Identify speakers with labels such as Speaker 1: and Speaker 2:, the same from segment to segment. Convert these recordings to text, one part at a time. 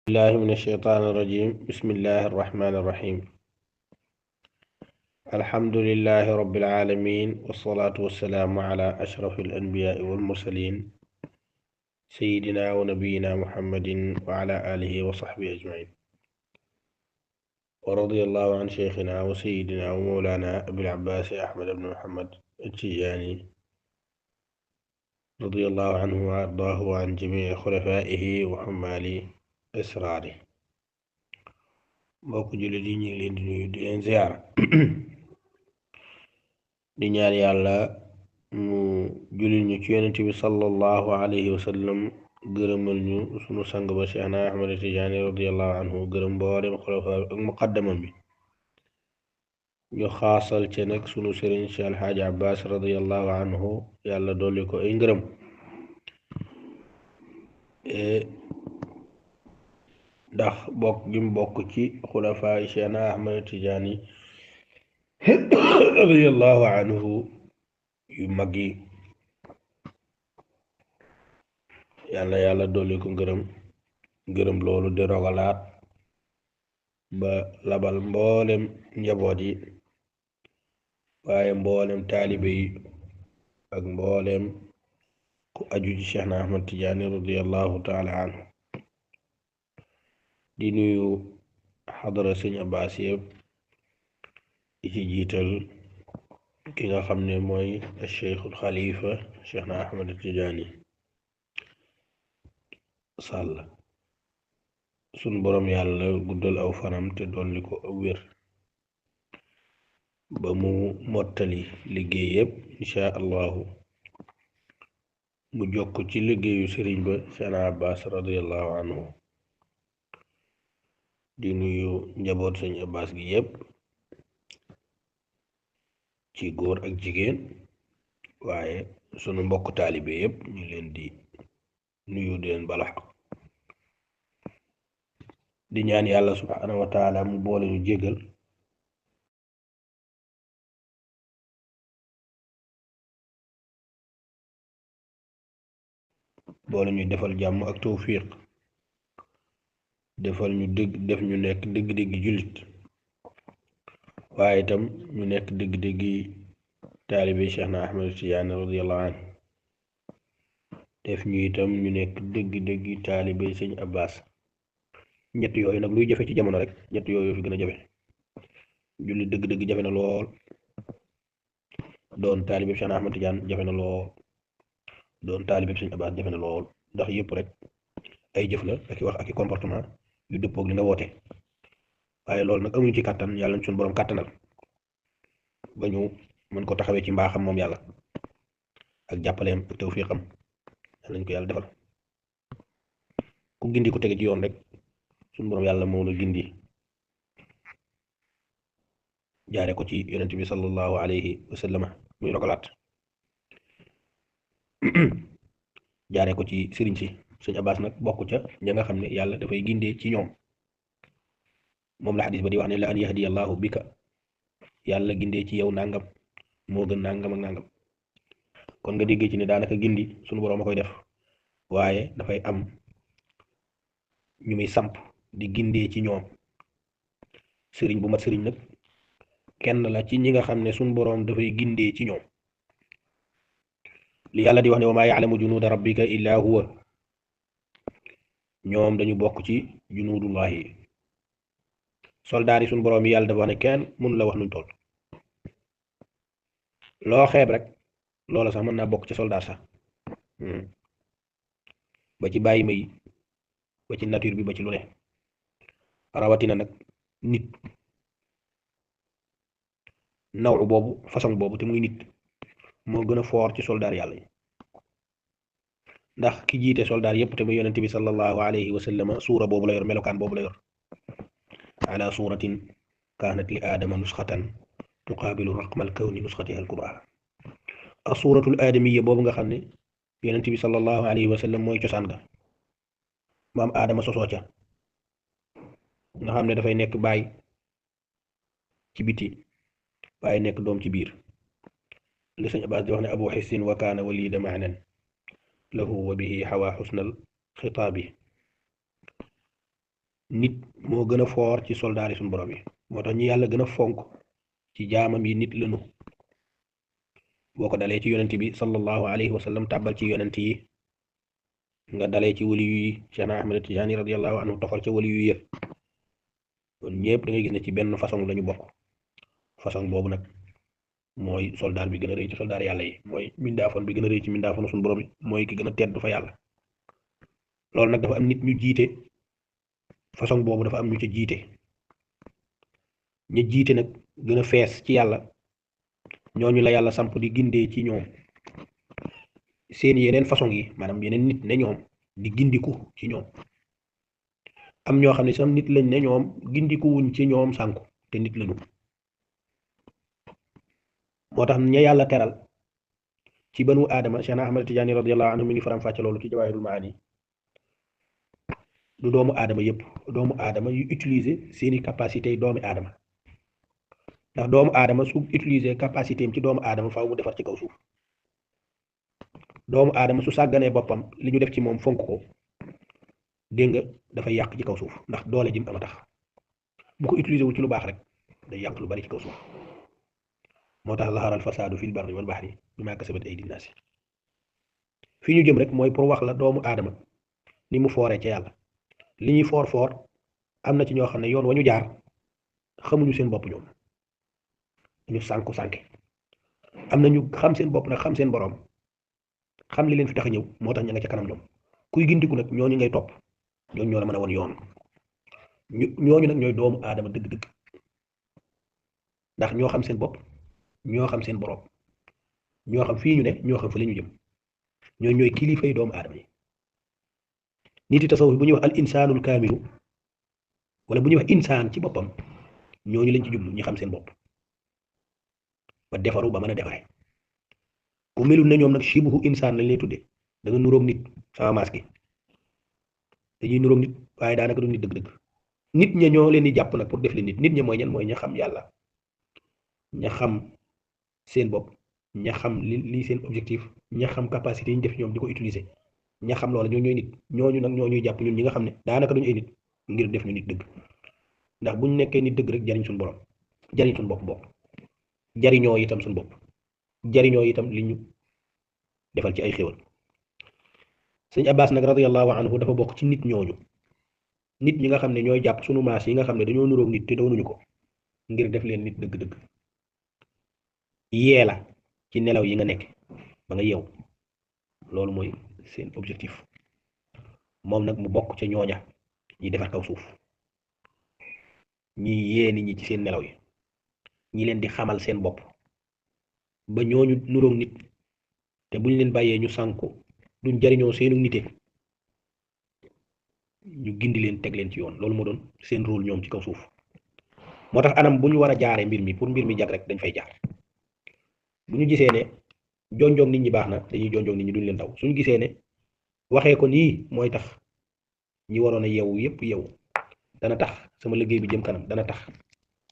Speaker 1: الله من الشيطان الرجيم بسم الله الرحمن الرحيم الحمد لله رب العالمين والصلاة والسلام على أشرف الأنبياء والمرسلين سيدنا ونبينا محمد وعلى آله وصحبه أجمعين ورضي الله عن شيخنا وسيدنا ومولانا أبي العباس أحمد بن محمد التجاني رضي الله عنه وأرضاه وعن جميع خلفائه وحمال إسراره mbokk jullit yi ñu ngi leen di nuyu di leen ziyaara di ñaan yàlla mu jullit ñu ci yonent bi sallallahu alayhi wa sallam gërëmal ñu sunu sang ba Cheikhna Ahmad Tijaani radiyallahu anhu gërëm mboolem xulafa ak muqaddamam bi ñu xaasal ci nag sunu sëriñ Cheikh Alxaaji Abbas radiyallahu anhu yàlla dolli ko ay ngërëm ndax bokk gi mu bokk ci xulafaay Cheikhna Ahmad Tijaani radiyallahu anhu yu mag yi yàlla dolli ko ngërëm loolu di rogalaat ba labal mboolem njaboot yi waaye mboolem taalibe yi ak mboolem ku aju ci Cheikhna Ahmad Tijaani radiyallahu taala anhu di nuyu xadara sëñ Abbas yëpp di ci jiital ki nga xam ne mooy cheikhul xalifa Cheikhna Ahmad Tijaani Sàll sun boroom yàlla guddal aw fanam te dolli ko aw wér ba mu mottali liggéey yëpp insha allahu mu jokk ci liggéeyu sëriñ ba Cheikhna Abbas radiyallahu anhu di nuyu njaboot sëñ Abbas gi yëpp ci góor ak jigéen waaye sunu mbokk taalibe yëpp ñu leen di nuyu di leen balax di ñaan yàlla subhaanahu wa taala mu boole ñu jégal boole ñu defal jàmm ak tawfiq defal ñu def ñu nekk dëgg-dëggi jullit waaye itam ñu nekk dëgg-dëggi taalibe Cheikhna Ahmad Tijaani radiyallahu anhu def ñu itam ñu nekk dëgg-dëggi taalibe sëñ Abbas ñett yooyu nag luy jafe ci jamono rek ñett yooyu fi gën a jafe jullit dëgg-dëgg jafe na lool doon taalibe Cheikhna Ahmad Tijaani jafe na lool doon taalibe sëñ Abbas jafe na lool ndax yëpp rek ay jëf la ak i wax ak i comportement yu dëppoog li nga woote waaye loolu nag amuñu ci kàttan yàlla na suñu boroom kàttanal ba ñu mën ko taxawee ci mbaaxam moom yàlla ak jàppaleem ak tawfiqam yàlla nañ ko yàlla defal ku gindi ku tege ci yoon rek suñu boroom yàlla moo la gindi jaare ko ci yonent bi sallallahu alayhi wa sallam muy rogalaat jaare ko ci sëriñ si sëñ Abbas nag bokk ca ña nga xam ne yàlla dafay gindee ci ñoom moom la xadis ba di wax ne la an yahdi allahu bika yàlla gindee ci yow nangam moo gën nangam ak nangam kon nga déggee ci ne daanaka gindi suñu boroom a koy def waaye dafay am ñu muy samp di gindee ci ñoom sëriñ bu mat sëriñ nag kenn la ci ñi nga xam ne suñu boroom dafay gindee ci ñoom li yàlla di wax ne wa maa ya'lamu junuuda rabbika illa huwa ñoom dañu bokk ci junuudullahi soldaar yi suñu boroom yi yàlla dafa wax ne kenn mënu la wax nuñ toll loo xeeb rek loola sax mën naa bokk ci soldaar sax ba ci bàyyi ma yi ba ci nature bi ba ci lu ne rawatina nag nit naw boobu façon boobu te muy nit moo gën a foor ci soldaar yàlla yi ndax ki jiite soldaar yépp te muy yonent bi sallallahu alayhi wa sallam suura boobu la yor melokaan boobu la yor ala suratin kaanat li aadama nusxatan tuqaabilu raqmal kawni nusxatiha al-kubra ak suuratul aadamiya boobu nga xam ne yonent bi sallallahu alayhi wa sallam mooy cosaan ga maam aadama sosoo ca nga xam ne dafay nekk baay ci biti waaye nekk doom ci biir li sëñ Abbas di wax ne abu xissin wa kaana walida maanan lahu wa bihi xawaa xusnal xitaabi nit moo gën a foor ci soldaar yi suñu borom yi moo tax ñi yàlla gën a fonk ci jaamam yi nit lañu boo ko dalee ci yonent bi sallallahu alayhi wa sallam tàbbal ci yonent yi nga dalee ci wali yu yi Cheikh Ahmed Tidiane radiyallahu anhu tofal ca wali yu yëpp kon ñëpp da ngay gis ne ci benn façon lañu bokk façon boobu nag mooy soldaar bi gën a rëy ci soldaar yàlla yi mooy mindaafoon bi gën a rëy ci mindaafoon suñu borom yi mooy ki gën a tedd fa yàlla loolu nag dafa am nit ñu jiite façon boobu dafa am ñu ca jiite ñu jiite nag gën a fees ci yàlla ñooñu la yàlla samp di gindee ci ñoom seen yeneen façon yi maanaam yeneen nit ne ñoom di gindiku ci ñoom am ñoo xam ne sam nit lañ ne ñoom gindiku wuñ ci ñoom sànku te nit lañu moo tax ña yàlla teral ci banu aadama Cheikh Ahmad Tidiane radiyallahu anhu mi ngi faram fàcce loolu ci Jawaahirul Maani du doomu aadama yépp doomu aadama yu utiliser seeni capacité doomu aadama ndax doomu aadama su utiliser capacité am ci doomu aadama faaw mu defar ci kaw suuf doomu aadama su sàgganee boppam li ñu def ci moom fonk ko dégg nga dafay yàq ci kaw suuf ndax doole jim ama tax bu ko utiliser wul ci lu baax rek day yàq lu bari ci kaw suuf moo tax zahara al fasaadu fil barri wal bahri bimaa kasabat aydi naas fi ñu jëm rek mooy pour wax la doomu aadama ni mu fooree ca yàlla li ñuy foor am na ci ñoo xam ne yoon wa ñu jaar xamuñu seen bopp ñoom ñu sànke am na ñu xam seen bopp nag xam seen boroom xam li leen fi tax a ñëw moo tax ña nga ca kanam ñoom kuy gindiku nag ñooñu ngay topp ñooñu ñoo la mën a won yoon ñooñu nag ñooy doomu aadama dëgg-dëgg ndax ñoo xam seen bopp ñoo xam seen boroom ñoo xam fii ñu ne ñoo xam fa la ñu jëm ñooy kilifay doomu aadama yi nit yi tasawuf bu ñuy wax al insaanul kaamilu wala bu ñuy wax insaan ci boppam ñooñu lañ ci jublu ñi xam seen bopp ba defaru ba mën a defare ku melul ne ñoom nag shibuhu insaan lañ lay tudde da nga nuroog nit sama maas gi dañuy nuroog nit waaye daanaka du nit dëgg-dëgg nit ña ñoo leen di jàpp nag pour def leen nit ña mooy ñan mooy ña xam yàlla ña xam seen bopp ña xam li seen objectif ña xam capacité yi ñu def ñoom di ko utiliser ña xam loola ñooy nit ñooñu nag ñoo ñuy jàpp ñun ñi nga xam ne daanaka duñu ay nit ngir def ñu nit dëgg ndax buñ nekkee nit dëgg rek jariñ suñu borom jariñ suñu bopp jariñoo itam suñu bopp jariñoo itam li ñu defal ci ay xéwal sëñ Abbas nag radiyallahu anhu dafa bokk ci nit ñooñu nit ñi nga xam ne ñooy jàpp suñu maas yi nga xam ne dañoo nuroog nit te doonuñu ko ngir def leen nit dëgg-dëgg yee la ci nelaw yi nga nekk ba nga yeew loolu mooy seen objectif moom nag mu bokk ca ñooña ñi defar kaw suuf ñi yee nit ñi ci seen nelaw yi ñi leen di xamal seen bopp ba ñooñu nuroog nit te buñ leen bàyyee ñu sànku duñ jariñoo seenu nite ñu gindi leen teg leen ci yoon loolu moo doon seen rôle ñoom ci kaw suuf moo tax anam bu ñu war a jaaree mbir mi pour mbir mi jag rek dañ fay jaar bu ñu gisee ne jonjoog nit ñi baax na dañuy jonjoog nit ñi duñ leen daw suñu gisee ne waxee ko nii mooy tax ñi waroon a yeewu yépp yeewu dana tax sama liggéey bi jëm kanam dana tax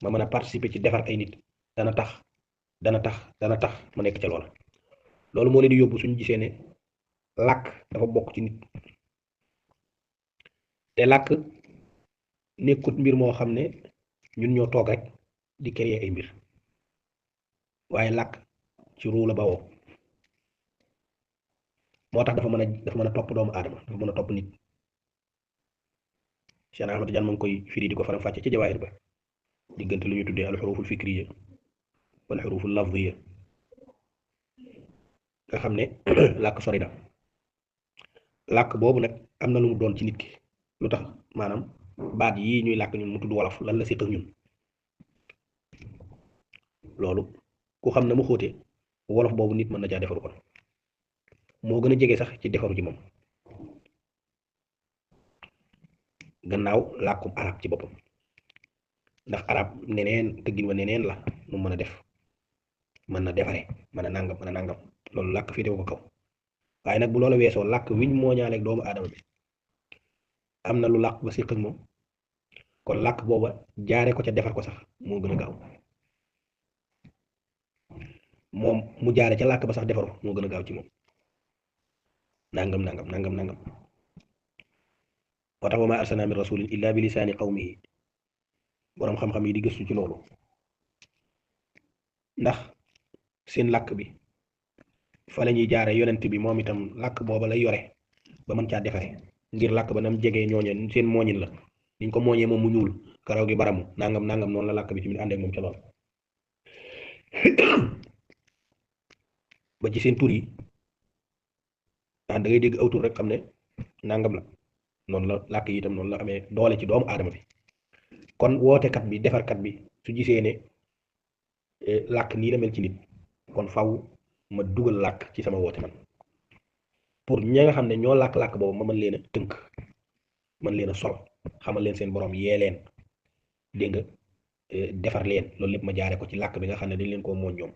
Speaker 1: ma mën a participer ci defar ay nit dana tax ma nekk ca loola loolu moo leen di yóbbu suñu gisee ne làkk dafa bokk ci nit te làkk nekkut mbir moo xam ne ñun ñoo toog rek di créer ay mbir waaye làkk ci ruu la bawoo moo tax dafa mën a topp doomu aadama dafa mën a topp nit Cheikh Ahmad Tidiane ma ngi koy firi di ko faram fàcce ci jawaahir ba diggante lu ñu tuddee al xuruful fikriya wala xuruful lafziya nga xam ne làkk sori na làkk boobu nag am na lu mu doon ci nit ki lu tax maanaam baat yii ñuy làkk ñun mu tudd wolof lan la séq ak ñun loolu ku xam na mu xóote wolof boobu nit mën na caa defaru kon moo gën a jege sax ci defaru ci moom gannaaw làkkum arab ci boppam ndax arab neneen tëggin wa neneen la nu mën a def mën na defare mën a nangam loolu làkk fii defu ko kaw waaye nag bu loola weesoo làkk wiñ mooñaaleeg doomu aadama bi am na lu làkk ba séq ak moom kon làkk booba jaare ko ca defar ko sax moo gën a gaaw moom mu jaare ca làkk ba sax defaru moo gën a gaaw ci moom nangam moo moo tax wa maa arsalnaa min rasulin illa bi lisaani qawmihi boroom xam-xam yi di gëstu ci loolu ndax seen làkk bi fa la ñuy jaare yonent bi moom itam làkk booba lay yore ba mën caa defare ngir làkk ba nam jegee ñooñe seen mooñin la niñ ko mooñee moom mu ñuul karaw gi baramu nangam nangam noonu la làkk bi tamit ànd ak moom ca lool ba ci seen tur yi da ngay dégg aw tur rek xam ne nangam la noonu la làkk yi itam noonu la amee doole ci doomu aadama bi kon wootekat bi defarkat bi su gisee ne làkk nii la mel ci nit kon faw ma dugal làkk ci sama woote man pour ña nga xam ne ñoo làkk-làkk boobu ma mën leen a tënk mën leen a sol xamal leen seen borom yee leen dégg nga defar leen loolu lépp ma jaare ko ci làkk bi nga xam ne dañ leen koo mooñ ñoom